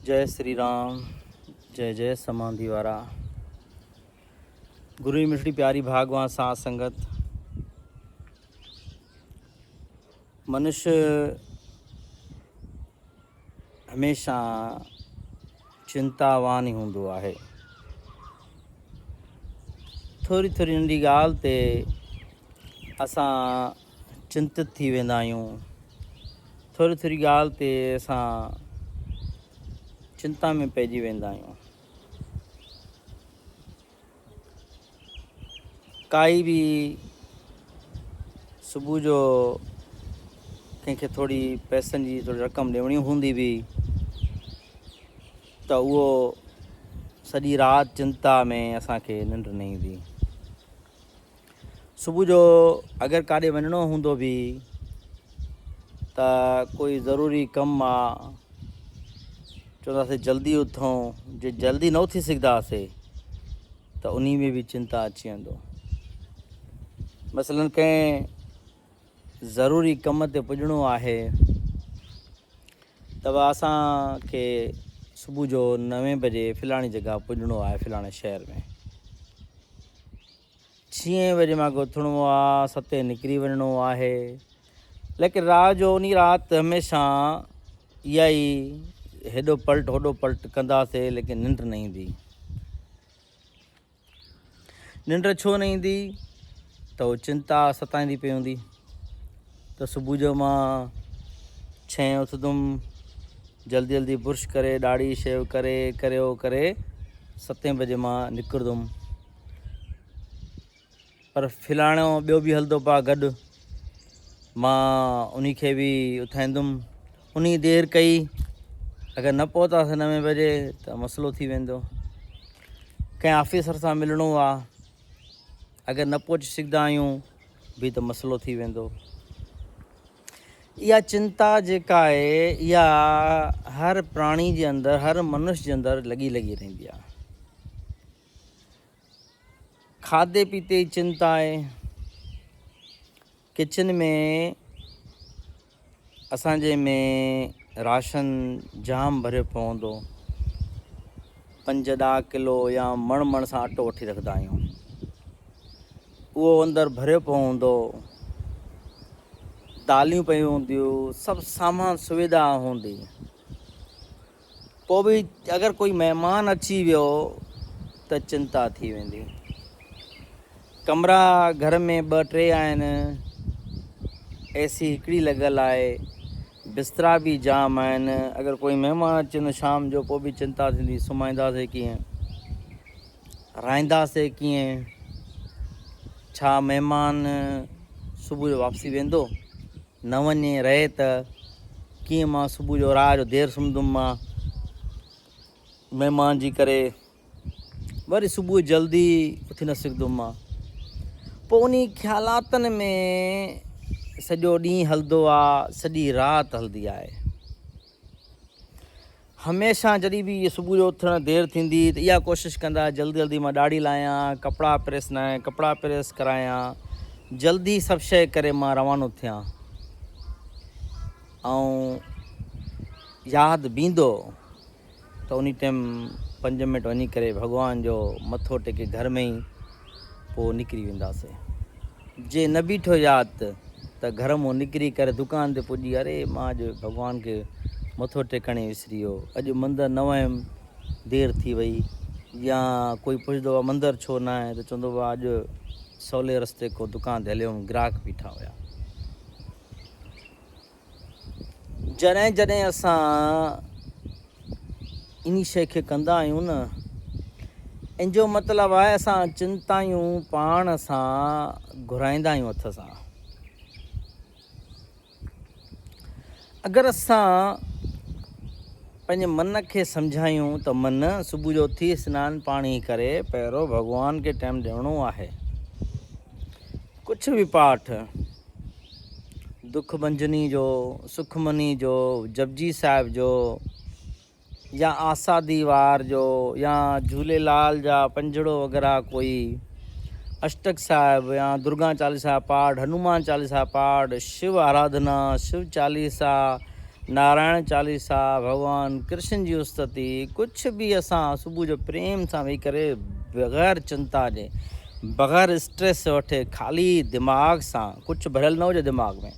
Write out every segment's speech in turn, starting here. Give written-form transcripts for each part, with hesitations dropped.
جئي سري رام جئي جئي سمانڌي وارا گرو جي مٺڙي پياري ڀاڳوان سان سنگت منش هميشه چنتاوان ئي هوندو آهي ٿوري ٿوري ننڍي ڳالهه تي اسان چنتت ٿي ويندا آهيون ٿوري ٿوري ڳالهه تي اسان چنتا ۾ پئجي ويندا آهيون ڪائي به صبح جو ڪنهن کي ٿوري پئسن جي ٿوري رقم ڏيڻي هوندي به ته اهو سڄي رات چنتا ۾ اسان کي ننڊ نه ايندي. صبح جو اگر ڪاڏي وڃڻو هوندو به ته ڪوئي ضروري ڪم آ چونداسي جلدي اٿون جي جلدي نه اٿي سگهنداسي ته انهي ۾ به چنتا اچي ويندو مثلا ڪنهن ضروري ڪم تي پڄڻو آهي ته به اسان کي صبح جو نوين بجي فلاڻي جڳهه پڄڻو آهي فلاڻي شهر ۾ ڇهين بجي مان کي اٿڻو آ ستين نڪري وڃڻو آهي ليڪن رات جو انهي رات هميشه اها ئي هيڏو پلٽ هوڏو پلٽ ڪنداسي ليڪن ننڊ نه ايندي ننڊ ڇو نه ايندي ته هو چنتا ستائيندي پئي هوندي ته صبح جو مان ڇهين اٿندم جلدي جلدي برش ڪري ڏاڙهي شيو ڪري ڪريو ڪري ستين بجي مان نڪرندم پر فلاڻو ٻيو به هلندو پا گڏ مان انهي کي به اٿائيندم انهي دير ڪئي اگر نه پهتاسين نوين بجي ته مسئلو ٿي ويندو ڪنهن آفيسر سان ملڻو آ اگر نه پهچي سگهندا آهيون به ته مسئلو ٿي ويندو اها چنتا جيڪا آهي اها هر پراڻي جي اندر هر منش جي اندر لڳي لڳي رهندي آهي کاڌي پيتي جي چنتا آهي. ڪچن ۾ اسان جي ۾ راشن جام ڀريو پيو هوندو. پنج ڏهه ڪلو يا مڻ مڻ سان اٽو وٺي رکندا آهيون. اهو اندر ڀريو پيو هوندو. داليون پيون هونديون، سڀ سامان سويڌا هوندي. پوء به اگر ڪوئي مهمان اچي ويو ته چنتا ٿي ويندي. ڪمرا گهر ۾ ٻه ٽي آهن، اي سي هڪڙي لڳل آهي، بسترا به جام آهن، اگر ڪوئي مهمان اچي ويندو شام جو پوء به چنتا ٿيندي سمهائينداسين ڪيئن، رهائينداسين ڪيئن، ڇا مهمان صبح جو واپسي ويندو؟ نه وڃي رهي ته ڪيئن مان صبح جو رات جو دير سمهندم مان مهمان جي ڪري وري صبح جلدي اٿي نه سگهندم مان پوء انهي خيالاتن ۾ سڄو ڏينهن هلندو آ سڄي رات هلندي آهي هميشه جڏهن به صبح جو اٿڻ دير ٿيندي ته اها ڪوشش ڪندا جلدي جلدي مان ڏاڙهي لاهيان ڪپڙا پريس نه ڪپڙا پريس ڪرايان جلدي سڀ شيء ڪري مان روانو ٿيان ۽ ياد بيندو ته انهي ٽيم پنج منٽ وڃي ڪري ڀڳوان جو مٿو ٽيڪي گهر ۾ ئي پوء نڪري وينداسين. جي نه بيٺو ياد ته گهر مون نڪري ڪري دڪان تي پڄي اري مان اڄ ڀڳوان کي مٿو ٽيڪڻ ئي وسري ويو اڄ مندر نه ويم دير ٿي وئي يا ڪوئي پڇندو آ مندر ڇو نه آئين ته چوندو آ اڄ سولي رستي ڪو دڪان تي هليو هيم گراهڪ بيٺا هيا. جڏهن جڏهن اسان انهي شيء کي ڪندا آهيون نه ان جو مطلب آهي اسان چنتايون پاڻ سان گهرائيندا آهيون هٿ سان اگر اسان پنهنجي من کي سمجهايون ته من صبح جو اٿي سنان پاڻي ڪري پهريون ڀڳوان کي ٽائيم ڏيڻو آهي ڪجهه به پاٺ دک ڀنجني جو، سکمني جو، جپجي صاحب جو يا آسا the وار جو يا جهوليلال جا پنجڙو وغيره ڪوئي اشٽڪ صاحب يا درگا چاليسا پاٺ، هنومان چاليسا پاٺ، شو آراڌنا، شو چاليسا، نارائڻ چاليسا، ڀڳوان ڪرشن جي استتي، ڪجهه به اسان صبح جو پريم سان ويهي ڪري بغير چنتا جي، بغير اسٽريس وٺي خالي دماغ سان، ڪجهه ڀريل نه هجي دماغ ۾،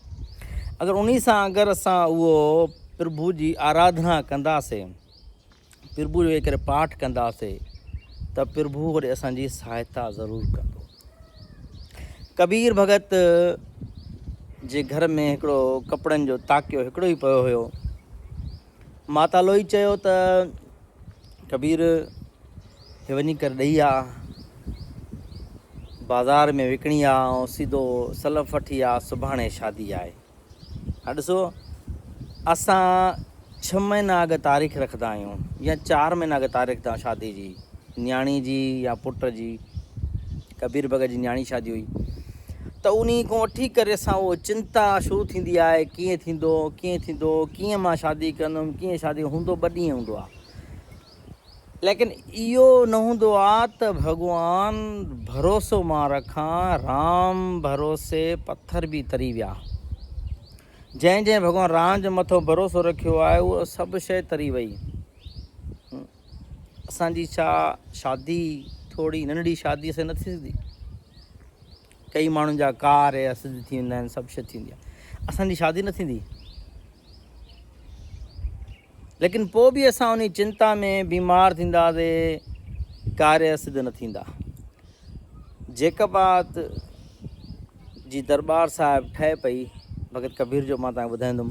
اگر انهي سان اگر اسان اهو پرڀو جي آراڌنا ڪنداسين، پرڀو جو ويهي ڪري پاٺ ڪنداسي ته پرڀو وري اسان جي سهائتا ضرور ڪندو. ڪبير ڀڳت جي گهر ۾ هڪڙو ڪپڙن جو تاڪيو هڪڙو ئي پيو هيو. ماتا لوئي چيو ته ڪبير هي وڃي ڪري ڏئي آ، بازار ۾ وڪڻي آ ۽ سيڌو سلف وٺي آ، سڀاڻي شادي آهي. ها ڏسو اسان ڇهه مهينا اڳ تاريخ رکندا آهيون يا چار مهينا اڳ تاريخ رکندا آهيون شادي جي نياڻي جي يا پٽ جي ڪبير ڀڳت جي نياڻي شادي هئي ته انهي کان وٺي ڪري اسان اهو چنتا شروع ٿيندي آهي ڪيئن ٿيندو ڪيئن ٿيندو ڪيئن مان شادي ڪندم ڪيئن شادي هوندو ٻه ڏينهن هوندو آهي ليڪن اهو نه هوندو آ ته ڀڳوان ڀروسو مان رکان، رام ڀروسي پٿر به تري ويا. جنهن جنهن ڀڳوان رام جي مٿو ڀروسو رکيو آهي اهو سڀ شيء تري وئي. اسان جي ڇا شادي ٿوري ننڍڙي شادي اسان نه ٿي سگهندي. ڪئي ماڻهن جا ڪار اسد ٿي ويندا آهن سڀ شيء ٿيندي آهي. اسان جي شادي نه ٿيندي. ليڪن پوء به اسان انهي چنتا ۾ بيمار ٿينداسي، ڪاريه سڌ نه ٿيندا. جيڪب آباد جي درٻار صاحب ٺهي پئي، ڀڳت ڪبير جو مان توهان کي ٻڌائيندم.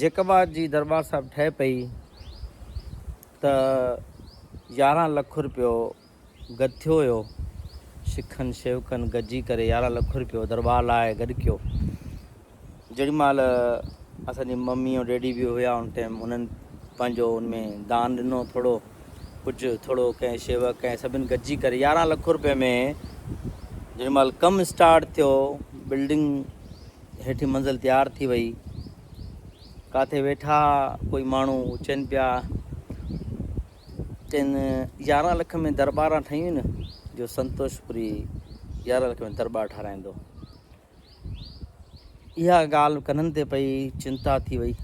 جيڪب آباد جي درٻار صاحب ٺهي پئي ته 11 لک روپيو گڏ ٿيو هيو. سکن شيوڪن گڏجي ڪري 11 لک روپيو درٻار لاء گڏ ڪيو. جيڏي مهل اسان جي ممي ۽ ڊيڊي به هيا ان ٽائيم انهن پنهنجو ان ۾ دان ڏنو ٿورو ڪجهه ٿورو ڪنهن شيوڪ ڪنهن سڀن گڏجي ڪري 11 لک روپئي ۾ جيڏي مهل ڪم اسٽارٽ ٿيو بلڊنگ هيٺين منزل تيار ٿي وئي ڪاٿي ويٺا ڪوئي ماڻهو چين پيا چين 11 لک ۾ درٻاران ٺهيون نه جو سنتوش پوري 11 لک ۾ درٻار ٺهرائيندو اها ڳالهه ڪنن تي پئي، چنتا ٿي وئي.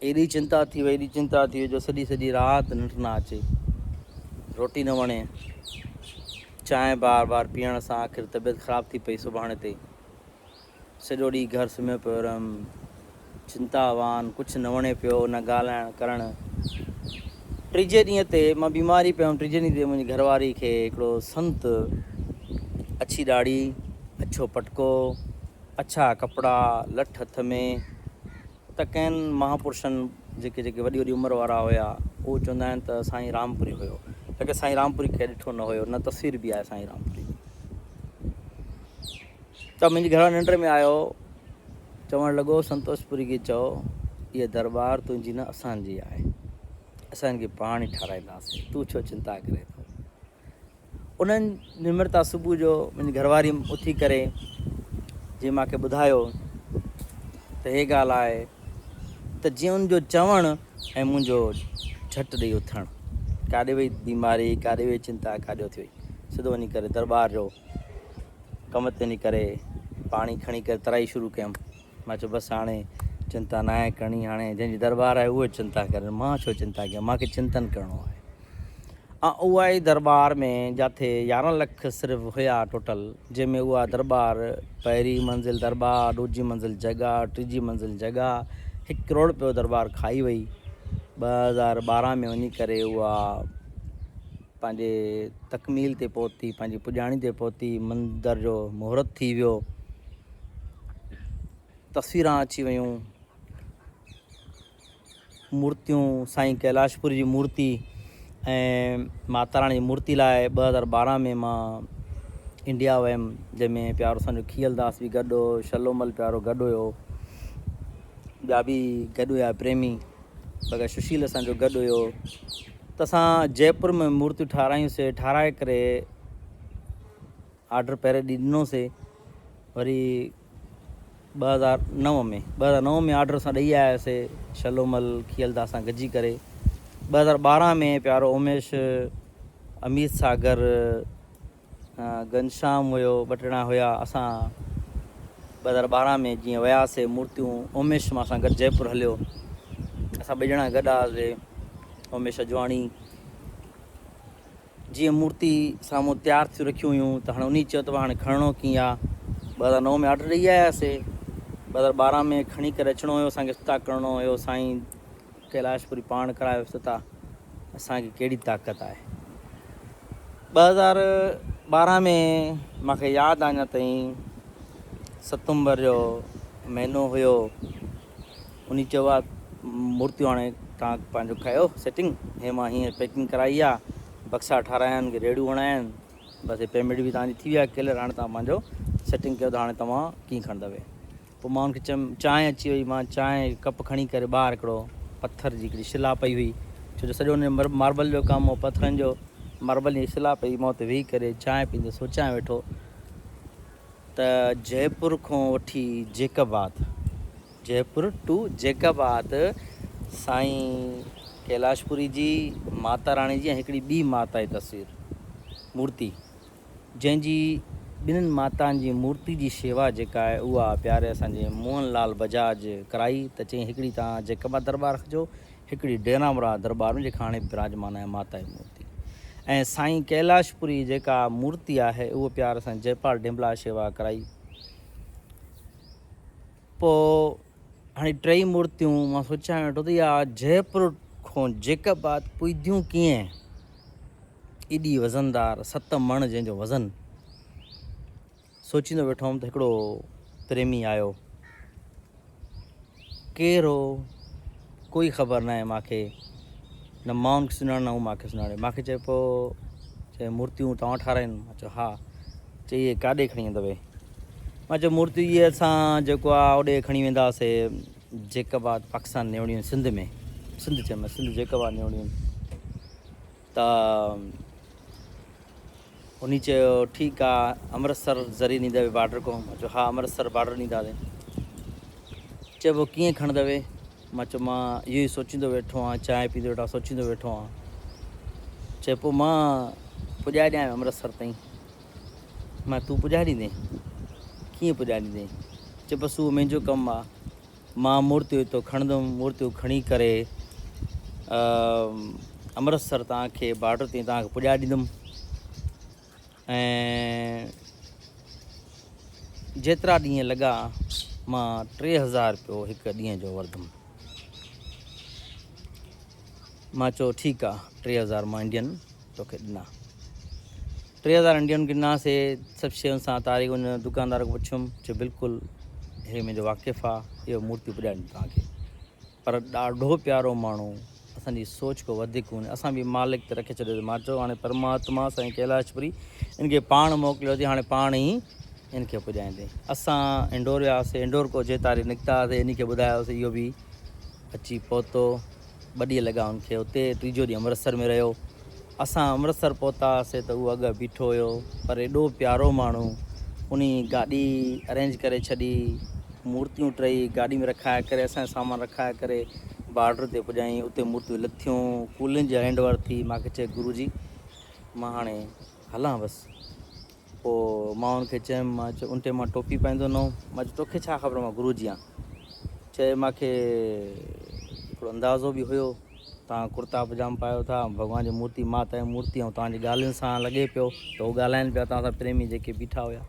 ايڏي چنتا ٿي وئي، ايڏي چنتا ٿي وئي جو سڄي سڄي رات ننڊ نه اچي. روٽي نه وڻي. چانهه بار بار پيئڻ سان آخر طبيعت خراب ٿي پئي سڀاڻي تي. سڄو ڏينهن گهر سمهيو پيو رهيم. چنتاوان، ڪجهه نه وڻي پيو، نه ڳالهائڻ ڪرڻ. ٽيجي ڏينهن تي مان بيمار ئي پيم. ٽيجي ڏينهن تي منهنجي گهر واري کي هڪڙو سنت، اڇي ڏاڙهي، اڇو پٽڪو، اڇا ڪپڙا، لٺ هٿ ۾، ته ڪنهن مهاپرشن جيڪي جيڪي وڏي وڏي عمر وارا هيا، اهو چوندا آهن ته سائين رامپوري هيو. ليڪن سائين رامپوري کي ڏٺو نه هيو، نه تصوير به آهي سائين رامپوري جي. ته منهنجي گهر واري ننڊ ۾ آيو، چوڻ لڳو، سنتوش پوري کي چئو، هيء درٻار تنهنجي نه اسان جي آهي. اسان هن کي پاڻ ئي ٺهرائينداسين. تون ڇو چنتا ڪرين ٿو؟ انهن نمرتا صبح جو منهنجي گهر واري اٿي ڪري جنهن مان کي ٻڌايو ته هي ڳالهه آهي ته جيئن ان جو چوڻ ۽ منهنجو جهٽ ڏئي اٿڻ، ڪاڏي وئي بيماري، ڪاڏي وئي چنتا، ڪاڏي اٿي وئي. سڌو وڃي ڪري درٻار جو ڪم تي وڃي ڪري پاڻي کڻي ڪري ترائي شروع ڪيم. مان چيو بس هاڻي چنتا ناهي ڪرڻي، هاڻي جنهن جي درٻار آهي اهو چنتا ڪري، مان ڇو چنتا ڪيان، مان کي چنتن ڪرڻو آهي. ۽ اها ئي درٻار ۾ جاٿي 11 لک صرف هيا ٽوٽل، جنهن ۾ اها درٻار پهرين منزل درٻار، ڏوجهي منزل جڳهه، ٽيجي منزل جڳهه، هڪ ڪروڙ رپيو درٻار کائي وئي. 2012 ۾ وڃي ڪري اها پنهنجي تڪميل تي پهتي، پنهنجي پڄاڻي تي پهتي، مندر جو مهورت ٿي ويو، تصويران اچي ويون، مورتيون، سائين ڪيلاشپوري جي مورتي ۽ ماتا راڻي جي مورتي لاء 2012 ۾ مان انڊيا ويم، جنهن ۾ پيارو اسان جو کيئل داس به گڏ هو، شلومل پيارو گڏ هيو، ٻيا به گڏ هيا پريمي. بغير سشيل اسان جو گڏ هيو ته اسان جئپور ۾ مورتيون ٺارايون سي، ٺاراهي ڪري آرڊر پهرين ڏينهن ڏنو سي، وري 2009 ۾ 2009 ۾ آرڊر اسان ڏئي آيا سي شلومل کيئلداس سان گڏجي ڪري. 2012 ۾ پيارو اوميش، اميت ساگر، گهنشام هيو، ٻه ٽي ڄڻا هيا، اسان 2012 ۾ جيئن وياسي مورتيون اوميش مان سان گڏ جئپور هليو. اسان ٻئي ڄڻا گڏ آياسي اوميش اجواڻي. جيئن مورتي سامهون تيار ٿيون رکيون هيون ته هاڻي انهي چيو ته هاڻي کڻڻو ڪيئن آ. 2009 ۾ آرڊر ڏئي آياسي 2012 ۾ کڻي ڪري اچڻو هيو اسان کي افتتاح ڪرڻو هيو سائين ڪيلاش پوري پاڻ ڪرايو افتتاح اسان کي ڪهڙي طاقت آهي. 2012 ۾ مان کي ياد آ اڃا تائين ستمبر جو مهينو هيو انهي چيو آ مورتيون هاڻي توهان پنهنجو ڪيو سيٽنگ هي مان هيئن پيڪنگ ڪرائي آ بڪسا ٺارايا آهن ريڙهيون هڻايا آهن بس هي پيمينٽ به توهان جي ٿي وئي آ ڪليئر هاڻي توهان پنهنجو سيٽنگ ڪيو ته هاڻي توهان ڪيئن کڻندوي پوء مان ان کي چيم چانهه اچي وئي مان چانهه ڪپ کڻي ڪري ٻاهر هڪڙو پٿر جي هڪڙي شلا پئي هئي ڇو جو سڄو ان ماربل جو ڪم هو پٿرن جو ماربل جي شلا پئي مان اتي ويهي ڪري چانهه پيندي سوچيان ويٺو ته جئپور کان وٺي جيڪب آباد جئپور ٽو جيڪب آباد سائين ڪيلاش پوري جي ماتا راڻي جي ۽ هڪڙي ٻي ماتا جي تصوير مورتي جنهن جي ٻنهن ماتائن جي مورتي جي شيوا جيڪا آهي اها پياري اسان جي موهن لال بجاج ڪرائي ته چيائين هڪڙي توهان جيڪب آباد درٻار رکجو هڪڙي ڊيرا مراد درٻار ۾ جيڪا هاڻي براجمان آهي ماتا جي مورتي ۽ سائين ڪيلاش پوري جيڪا مورتي آهي اهو پيار سائين جئپال ڊيمبلا شيوا ڪرائي. پوء هاڻي ٽئي مورتيون مان سوچيان ويٺو ته اها جئپور کان جيڪب آباد پڄنديون ڪيئن؟ ايڏي وزندار ست مڻ جنهن جو وزن. سوچيندو ويٺو هوم ته هڪڙو پريمي آيو. ڪير هو؟ ڪوئي خبر ناهي مان کي. نه مان ان کي سڃاڻان نه هو مان کي سڃاڻي. مان کي چئي پيو چئي مورتيون توهان ٺارايون؟ مان چيو ها. چئي اهي ڪاڏي کڻي ويندؤ؟ مان چيو مورتيون اهي اسان جيڪو آ اوڏي کڻي وينداسي جيڪب آباد پاڪستان نيوڻيون سنڌ ۾ سنڌ چيم سنڌ جيڪب آباد نيوڻيون ته انهي چيو ٺيڪ آ امرتسر ذريعي نيندؤ بارڊر کان مان چيو ها امرتسر بارڊر نينداسي چئي پوء ڪيئن کڻندؤ مان چيو مان اهو ئي سوچيندو ويٺو آهيان چانهه پيندو ويٺو آهيان سوچيندو ويٺو آهيان چئي پوء مان پڄائي ڏيانء امرتسر تائين مان تون پڄائي ڏيندين؟ ڪيئن پڄائي ڏيندين؟ چي بس اهو منهنجو ڪم آ. مان مورتيون هتو کڻندم، مورتيون کڻي ڪري امرتسر توهان کي بارڊر تائين توهان کي پڄائي ڏيندم ۽ جيترا ڏينهن لڳا مان 3000 رپيو هڪ ڏينهن جو وردم. مان چيو ٺيڪ آ 3000 مان انڊين توکي ڏنا. 3000 انڊين ڏنا سي سڀ شين سان تاريخ ان دڪاندار کان پڇيم چيو بلڪل هي منهنجو واقف آ اهو مورتي پڄائي ڏني توهان کي پر ڏاڍو پيارو ماڻهو اسان جي سوچ کان وڌيڪ هن اسان به مالڪ تي رکي ڇڏيو مان چيو هاڻي پرماتما سائين ڪيلاش پوري ان کي پاڻ موڪليو اٿي هاڻي پاڻ ئي ان کي پڄائيندي اسان انڊور وياسي انڊور کو جي تاريخ نڪتاسي ان کي ٻڌايوسي اهو به اچي پهتو ٻه ڏينهن لڳا هن کي اتي، ٽيجو ڏينهن امرتسر ۾ رهيو. اسان امرتسر پهتاسي ته اهو اڳ بيٺو هيو، پر ايڏو پيارو ماڻهو، انهي گاڏي ارينج ڪري ڇڏي، مورتيون ٽئي گاڏي ۾ رکائي ڪري اسان جو سامان رکائي ڪري بارڊر تي پڄائين، اتي مورتيون لٿيون، ڪولين جي هينڊ اوور ٿي، مان کي چئي گرو جي مان هاڻي هلان بس. پوء مان ان کي چيم، مان چيو ان ٽيم مان ٽوپي پائيندو نه هوم، مان چيو توکي ڇا خبر مان گرو جي آهيان. چئي مان کي هڪڙو اندازو به هيو، توهان ڪرتا پجاما پايو ٿا، ڀڳوان جي مورتي ماتا جي مورتي ۽ توهان جي ڳالهين سان لڳي پيو ته هو ڳالهائين پيا توهان سان پريمي جيڪي بيٺا هيا.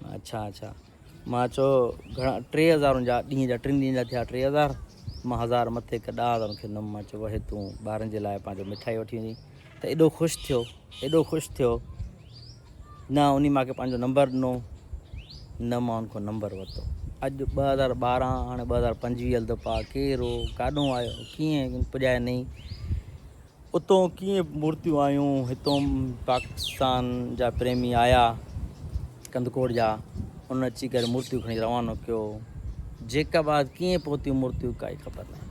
مان اڇا اڇا. مان چيو گهڻا 3000 جا ڏينهن جا ٽن ڏينهن جا ٿيا 3000 مان هزار مٿي هڪ 10000 کي ڏنم مان چيو وهي تون ٻارن جي لاء پنهنجو مٺائي وٺي وڃي ته ايڏو خوش ٿيو ايڏو خوش ٿيو نه انهي مانکي پنهنجو نمبر ڏنو نه مان ان کان نمبر ورتو اڄ 2012 هاڻي 2025 هلندو پا ڪير هو ڪاڏو آيو ڪيئن پڄائي نئي اتو ڪيئن مورتيون آيون هتو پاڪستان جا پريمي آيا ڪنڌڪوٽ جا ان اچي ڪري مورتيون کڻي روانو ڪيو جيڪب آباد ڪيئن پهتيون مورتيون ڪائي خبر ناهي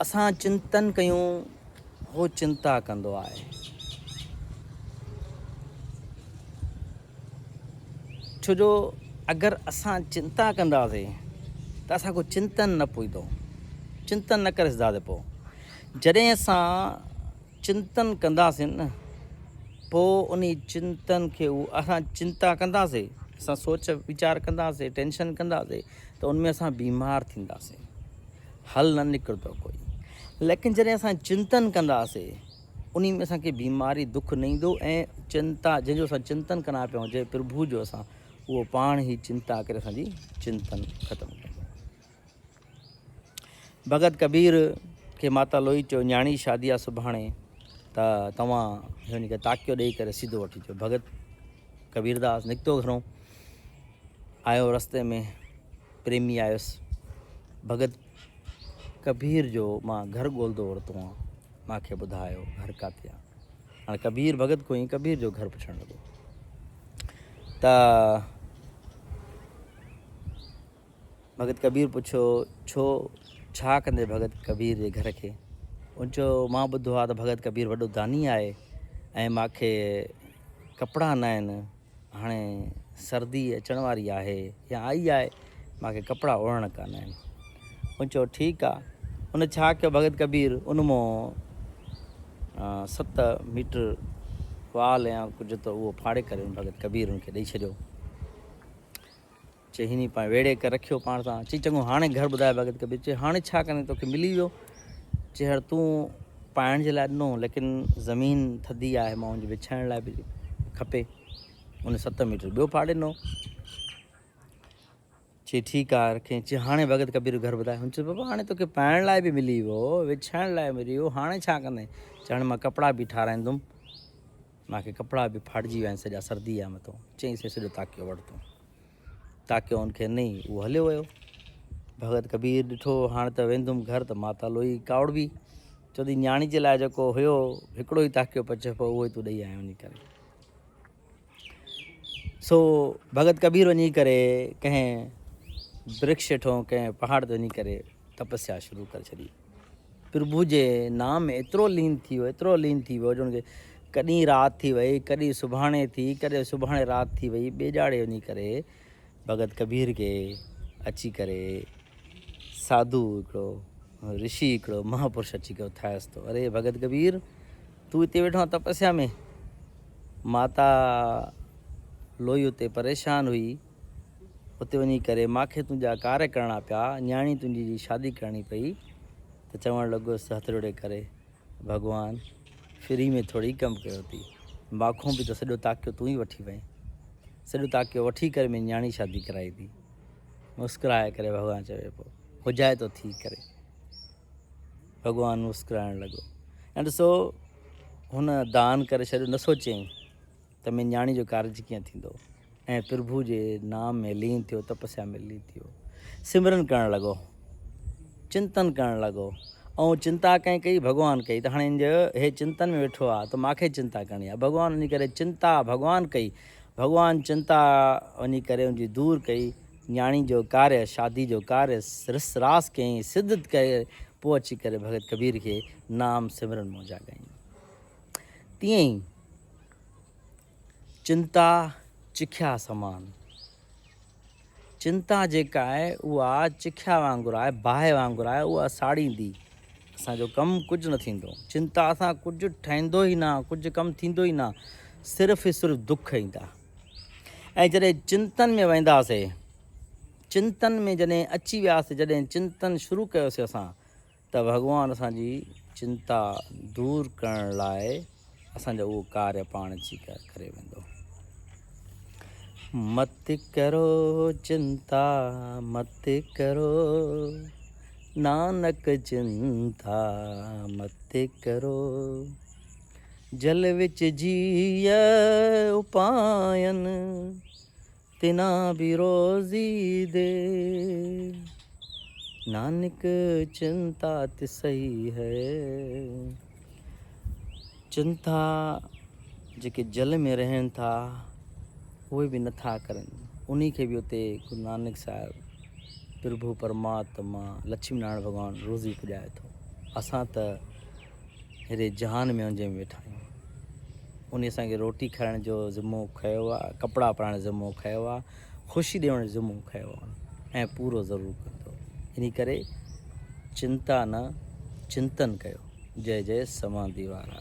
اسان چنتن ڪيون هو چنتا ڪندو آهي. ڇو جو اگر اسان چنتا ڪنداسين ته اسان کو چنتن نه پوئندو چنتن نه ڪري سگهنداسين پوء جڏهن اسان چنتن ڪنداسين نه. پوء انهي چنتن کي هو اسان چنتا ڪنداسي، اسان سوچ ويچار ڪنداسي، ٽينشن ڪنداسي ته ان ۾ اسان بيمار ٿينداسي، حل نه نڪرندو ڪوئي. ليڪن جڏهن اسان چنتن ڪنداسي انهي ۾ اسان کي بيماري دک نه ايندو ۽ چنتا جنهن جو اسان چنتن ڪندا پيا آهيون جنهن پرڀو جو اسان اهو پاڻ ئي چنتا ڪري اسان جي چنتن ختم ڪندو. ڀڳت ڪبير کي ماتا لوئي چيو نياڻي جي شادي آ سڀاڻي ته توهان هن کي تاڪيو ڏيئي ڪري سيڌو وٺي اچو. ڀڳت ڪبيرداس نڪتو گهرون آيو رستي ۾ پريمي آيس ڀڳت ڪبير جو مان گهر ڳولدو ورتو آن مان کي ٻڌايو گهر ڪاتي آ. هاڻي ڪبير ڀڳت ڪوئي ڪبير جو گهر پڇڻ لڳو ته ڀڳت ڪبير پڇيو، ڇو، ڇا ڪندي ڀڳت ڪبير جي گهر کي؟ ان چيو، مان ٻڌو آهي ته ڀڳت ڪبير وڏو داني آهي ۽ مان کي ڪپڙا نه آهن، هاڻي سردي اچڻ واري آهي يا آئي آهي، مان کي ڪپڙا اوڙهڻ ڪانه آهن. ان چيو، ٺيڪ آ. ان ڇا ڪيو ڀڳت ڪبير ان مون 7 ميٽر وال يا ڪجهه ته اهو ڦاڙي ڪري ان ڀڳت ڪبير ان کي ڏئي ڇڏيو. چي هينئي پاڻ ويڙهي ڪري رکيو پاڻ سان. چي چڱو هاڻي گهر ٻڌاء ڀڳت ڪبير. چي هاڻي ڇا ڪندين توکي ملي ويو. چي هر تون پائڻ جي لاء ڏنو ليڪن زمين ٿڌي آهي مان ان جي وڇائڻ لاء به کپي. ان 7 ميٽر ٻيو ڦاڙي ڏنو. چي ٺيڪ آ رکين. چي هاڻي ڀڳت ڪبير گهر ٻڌاء. هن چيو بابا هاڻي توکي پائڻ لاء به ملي ويو وڇائڻ لاء ملي ويو هاڻي ڇا ڪندين. چي هاڻي مان ڪپڙا به ٺاراهيندم. مان کي ڪپڙا به ڦاٽجي ويا آهن سڄا سردي آهي متو. چئين سي سڄو تاڪيو وٺ تون. تاڪيو ان کي نئي اهو هليو ويو. ڀڳت ڪبير ڏٺو هاڻ ته ويندم گهر ته ماتا لوئي ڪاوڙبي. چوندي نياڻي جي لاء جيڪو هيو هڪڙو ئي تاڪيو پچيو پيو اهو ئي تون ڏئي آيو وڃي ڪري. سو ڀڳت ڪبير وڃي ڪري ڪنهن برڪش هيٺون ڪنهن پهاڙ تي وڃي ڪري تپسيا شروع ڪري ڇڏي. پرڀو جي نام ۾ ايترو لين ٿي ويو، ايترو لين ٿي ويو جو ان کي ڪڏهن رات ٿي وئي، ڪڏهن سڀاڻي ٿي، ڪڏهن سڀاڻي رات ٿي وئي، ٻئي ڏهاڙي وڃي ڪري ڀڳت ڪبير کي اچي ڪري ساڌو هڪڙو رشي هڪڙو مهاپرش اچي ڪري اٿايس ٿو، اري ڀڳت ڪبير تون هتي ويٺو آهين تپسيا ۾؟ ماتا لوئي اتي پريشان هئي، اتي وڃي ڪري ماکي تنهنجا ڪاري ڪرڻا پيا، نياڻي تنهنجي جي شادي ڪرڻي پئي ته چوڻ لڳس هٿ جوڙي ڪري ڀڳوان فري ۾ ٿوري ڪم ڪيو ٿي، ماکون به ته سڄو تاڪيو تون ئي وٺي وئين، سڄو تاڪيو وٺي ڪري منهنجي نياڻي شادي ڪرائي ٿي. مسڪرائي ڪري ڀڳوان چوي پيو هجائي ٿو ٿي ڪري. ڀڳوان مسڪرائڻ لڳو ۽ ڏسو هن دان ڪري ڇڏيو نه سوچيائين ته منهنجي نياڻي جو ڪارج ڪيئن ٿيندو ۽ پرڀو جي نام ۾ لين ٿيو، تپسيا ۾ لين ٿيو، سمرن ڪرڻ لڳو، چنتن ڪرڻ لڳو ۽ چنتا ڪنهن ڪئي؟ ڀڳوان ڪئي ته هاڻي هن جو هي چنتن ۾ ويٺو آهي ته ماکي چنتا ڪرڻي آهي. ڀڳوان وڃي ڪري چنتا ڀڳوان ڪئي، ڀڳوان چنتا وڃي ڪري ان جي دور ڪئي، نياڻي جو ڪاريه، شادي جو ڪاريه رس راس ڪيائين، سڌ ڪري پوء اچي ڪري ڀڳت ڪبير کي نام سمرن مون جاڳايائين. تيئن ئي چنتا چکيا سمان، چنتا جيڪا آهي اها چکيا وانگر آهي، باهه وانگر آهي، اها ساڙيندي اسان جو ڪم ڪجهه نه ٿيندو. چنتا سان ڪجهه ٺهندو ئي نه، ڪجهه ڪم ٿيندو ئي نه، صرف ئي صرف دک ايندا. ۽ جڏهن چنتن ۾ وينداسي، چنتن ۾ جڏهن اچي وياسي، جڏهن چنتن شروع ڪيوسي اسان ته ڀڳوان اسان جي چنتا دور ڪرڻ لاء اسان جو اهو ڪاريه پاڻ اچي ڪري ويندو. مت ڪرو چنتا مت ڪرو نانڪ چنتا مت ڪرو جل وچ جيء اپائن تنا به روزي the Nanak چنتا تسئي هي. چنتا جيڪي جل ۾ رهن ٿا اهي به نٿا ڪرن انهي کي به اتي گرو نانڪ صاحب پرڀو پرماتما لڇمي نارائڻ ڀڳوان روزي پڄائي ٿو اسان ته هيڏي جهان ۾ انجي ۾ ويٺا آهيون. انهي اسان کي روٽي کارائڻ جو ذمو کنيو آهي، ڪپڙا پارائڻ جو ذمو کنيو آهي، خوشي ڏيڻ جو ذمو کنيو آهي ۽ پورو ضرور ڪندو. انهي ڪري چنتا نه چنتن ڪيو. جئي جئي سماڌي وارا.